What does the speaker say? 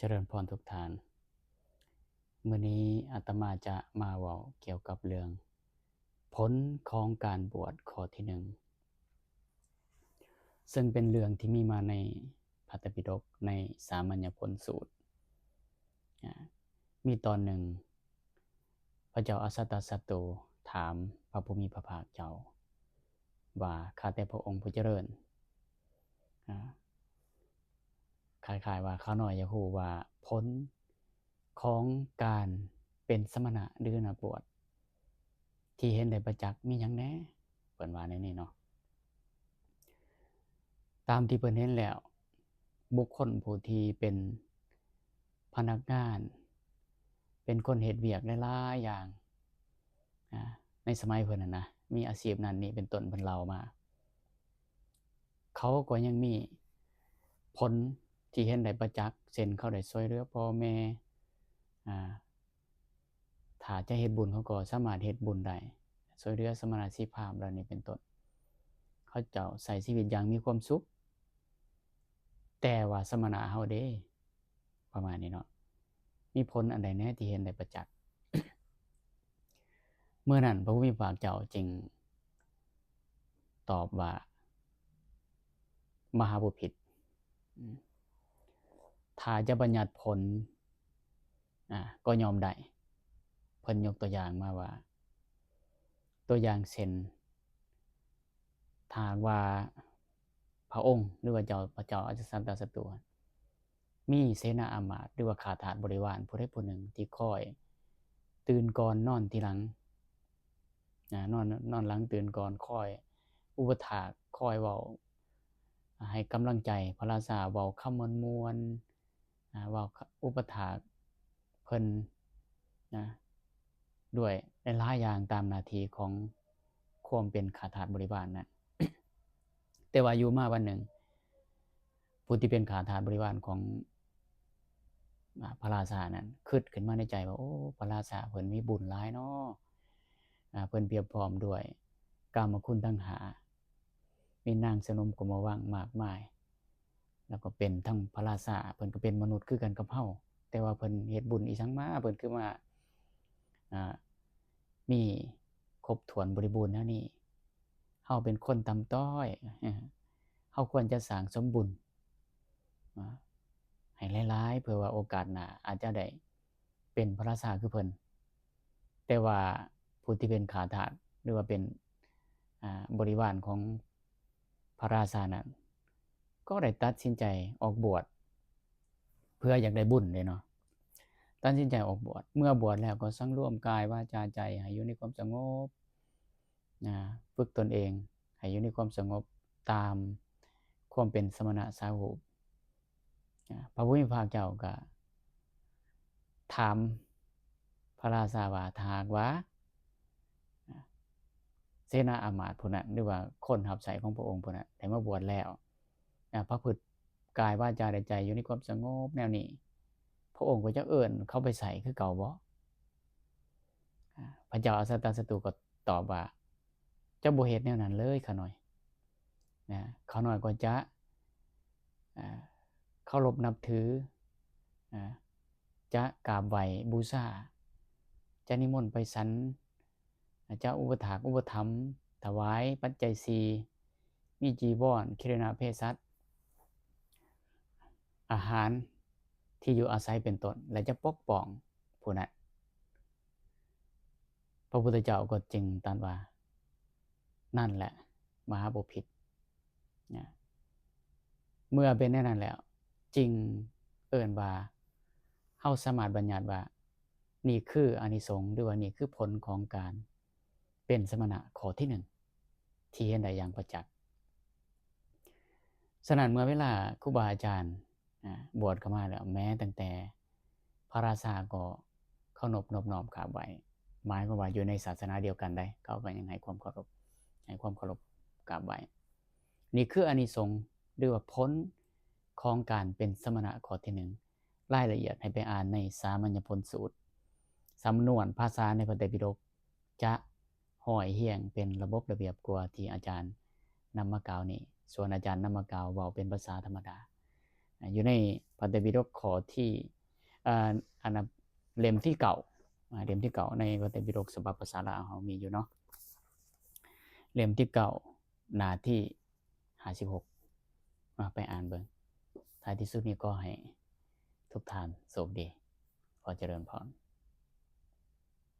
ຈະເລີນພອນທຸກທ່ານ. ມື້ນີ້ອາດຕະມາຈະມາເວົ້າກ່ຽວກັບເລື່ອງຜົນຂອງການບວດຂໍ້ທີໜຶ່ງ ເຊິ່ງເປັນເລື່ອງທີ່ມີມາໃນພະໄຕປິດົກ ໃນສາມັນຍະພົນສູດ. ອາ ມີຕອນໜຶ່ງ ພະເຈົ້າອະສັດຕະສັດໂຕຖາມພະຜູ້ມີພະພາກເຈົ້າວ່າ ຂ້າແຕ່ພະອົງຜູ້ຈະເລີນ ອາ ຄ້າຍໆວ່າຂ້ານ້ອຍຢາກຮູ້ວ່າຜົນຂອງການເປັນສະມະນະ ຫຼື ນັກບວດ ທີ່ເຫັນໄດ້ປະຈັກມີຫຍັງແດ່? ເພິ່ນວ່າແນວນີ້ເນາະ. ຕາມທີ່ເພິ່ນເຫັນແລ້ວ ບຸກຄົນຜູ້ທີ່ເປັນພະນັກງານ ເປັນຄົນເຮັດວຽກຫຼາຍໆຢ່າງ ອາ ໃນສະໄໝເພິ່ນຫັ້ນນະ ມີອາຊີບນັ້ນນີ້ເປັນຕົ້ນ ເພິ່ນເລົ່າມາ ເຂົາກໍຍັງມີຜົນທີ່ເຫັນໄດ້ປະຈັກ ເຊັ່ນ ເຂົາໄດ້ຊ່ວຍເຫຼືອພໍ່ແມ່ ອາ ຖ້າຈະເຮັດບຸນ ເຂົາກໍສາມາດເຮັດບຸນໄດ້ ຊ່ວຍເຫຼືອສະມະນະຊີພາບເຫຼົ່ານີ້ເປັນຕົ້ນ. ເຂົາເຈົ້າໃຊ້ຊີວິດຢ່າງມີຄວາມສຸກ ແຕ່ວ່າສະມະນະເຮົາເດ ປະມານນີ້ເນາະ ມີຜົນອັນໃດແດ່ທີ່ເຫັນໄດ້ປະຈັກ? ເມື່ອນັ້ນພະຜູ້ມີພະພາກເຈົ້າຈຶ່ງຕອບວ່າ ມະຫາບຸພິດ ອາ ຖ້າຈະບັນຍັດຜົນ ອາ ກໍຍອມໄດ້. ເພິ່ນຍົກຕົວຢ່າງມາວ່າ ຕົວຢ່າງເຊັ່ນ ຖ້າຫາກວ່າພະອົງ ຫຼືວ່າເຈົ້າ ພະເຈົ້າອະສັດຕະສັດໂຕ ມີເສນາອາມາດ ຫຼືວ່າຂ້າທາດບໍລິວານຜູ້ໃດຜູ້ໜຶ່ງທີ່ຄອຍຕື່ນກ່ອນນອນທີຫຼັງ ນອນ ນອນຫຼັງຕື່ນກ່ອນ ຄອຍອຸປະຖາກ ຄອຍເວົ້າໃຫ້ກຳລັງໃຈພະລາຊາ ເວົ້າຄຳມ່ວນໆ ອາ ເວົ້າ ຄ- ອຸປະຖາກເພິ່ນນະ ດ້ວຍຫຼາຍໆຢ່າງຕາມໜ້າທີ່ຂອງຄວາມເປັນຂ້າທາດບໍລິວານນັ້ນ. ແຕ່ວ່າຢູ່ມາວັນໜຶ່ງ ຜູ້ທີ່ເປັນຂ້າທາດບໍລິວານຂອງ ອາ ພະລາຊານັ້ນ ຄິດຂຶ້ນມາໃນໃຈວ່າ ໂອ້ ພະລາຊາເພິ່ນມີບຸນຫຼາຍເນາະ ອາ ເພິ່ນພຽບພ້ອມດ້ວຍກາມະຄຸນທັງຫ້າ ມີນາງສະໜົມກົມມະວັງມາກມາຍ ແລ້ວກໍເປັນທັງພະລາຊາ ເພິ່ນກໍເປັນມະນຸດຄືກັນກັບເຮົາ ແຕ່ວ່າເພິ່ນເຮັດບຸນອີ່ຫຍັງມາ ເພິ່ນຄືມາ ອາ ມີຄົບຖ້ວນບໍລິບູນແນວນີ້? ເຮົາເປັນຄົນຕ່ຳຕ້ອຍ ເຮົາຄວນຈະສ້າງສົມບຸນ ອາ ໃຫ້ຫຼາຍໆ ເພື່ອວ່າໂອກາດໜ້າອາດຈະໄດ້ ເປັນພະລາຊາຄືເພິ່ນ. ແຕ່ວ່າຜູ້ທີ່ເປັນຂ້າທາດ ຫຼືວ່າເປັນ ອາ ບໍລິວານຂອງພະລາຊານັ້ນ ກໍໄດ້ຕັດສິນໃຈອອກບວດ ເພື່ອຢາກໄດ້ບຸນເດ້ເນາະ ຕັດສິນໃຈອອກບວດ. ເມື່ອບວດແລ້ວກໍສັງລວມກາຍ ວາຈາ ໃຈ ໃຫ້ຢູ່ໃນຄວາມສະຫງົບ ອາ ຝຶກຕົນເອງໃຫ້ຢູ່ໃນຄວາມສະຫງົບຕາມຄວາມເປັນສະມະນະສາຮູບ. ອາ ພະຜູ້ມີພະພາກເຈົ້າກໍຖາມພະລາຊາວ່າ ຖ້າຫາກວ່າ ອາ ເສນາອາມາດຜູ້ນັ້ນ ຫຼືວ່າຄົນຮັບໃຊ້ຂອງພະອົງຜູ້ນັ້ນໄດ້ມາບວດແລ້ວ ອາ ປະພຶດກາຍ ວາຈາ ແລະ ໃຈຢູ່ໃນຄວາມສະຫງົບແນວນີ້ ພະອົງກໍຈະເອີ້ນເຂົາໄປໃຊ້ຄືເກົ່າບໍ? ອາ ພະເຈົ້າອະສັດຕະສັດຕູກໍຕອບວ່າ ເຈົ້າບໍ່ເຮັດແນວນັ້ນເລີຍຂ້ານ້ອຍນະ ຂ້ານ້ອຍກໍຈະ ອາ ເຄົາລົບນັບຖື ອາ ຈະກາບໄຫວ້ບູຊາ ຈະນິມົນໄປສັນ ຈະອຸປະຖາກອຸປະຖຳ ຖວາຍປັດໄຈສີ່ ມີຈີວອນ ຄີລະນະເພສັດ ອາຫານ ທີ່ຢູ່ອາໄສເປັນຕົ້ນ ແລະ ຈະປົກປ້ອງຜູ້ນັ້ນ. ພະພຸດທະເຈົ້າກໍຈຶ່ງຕັດວ່າ ນັ້ນແຫຼະມະຫາບຸພິດນະ. ເມື່ອເປັນແນວນັ້ນແລ້ວ ຈຶ່ງເອີ້ນວ່າ ເຮົາສາມາດບັນຍັດວ່າ ນີ້ຄືອານິສົງ ຫຼືວ່ານີ້ຄືຜົນຂອງການເປັນສະມະນະຂໍ້ທີໜຶ່ງ ທີ່ເຫັນໄດ້ຢ່າງປະຈັກ. ສະນັ້ນ ເມື່ອເວລາຄູບາອາຈານ ອາ ບວດເຂົ້າມາແລ້ວ ແມ້ຕັ້ງແຕ່ພະລາຊາກໍເຄົາລົບນອບນ້ອມກາບໄຫວ້ ໝາຍຄວາມວ່າຢູ່ໃນສາສະໜາດຽວກັນໃດ໋ ເຂົາກໍຍັງໃຫ້ຄວາມເຄົາລົບ ໃຫ້ຄວາມເຄົາລົບກາບໄຫວ້. ນີ້ຄືອານິສົງ ຫຼືວ່າຜົນຂອງການເປັນສະມະນະຂໍ້ທີໜຶ່ງ. ລາຍລະອຽດໃຫ້ໄປອ່ານໃນສາມັນຍະພົນສູດ. ສຳນວນພາສາໃນພະໄຕປິດົກຈະຮ້ອຍຮຽງເປັນລະບົບລະບຽບກວ່າທີ່ອາຈານນຳມາກ່າວນີ້, ສ່ວນອາຈານນຳມາກ່າວເວົ້າເປັນພາສາທຳມະດາ. ຢູ່ໃນພະໄຕປິດົກຂໍ້ທີ່ ເອີ ອັນນະ ເຫຼັ້ມທີເກົ້າ ອ່າ ເຫຼັ້ມທີເກົ້າ ໃນພະໄຕປິດົກສະບັບພາສາລາວເຮົາມີຢູ່ເນາະ ເຫຼັ້ມທີເກົ້າ ໜ້າທີຫ້າສິບຫົກ ມາໄປອ່ານເບິ່ງ. ທ້າຍທີ່ສຸດນີ້ກໍໃຫ້ທຸກທ່ານໂຊກດີ. ຂໍຈະເລີນພອນ.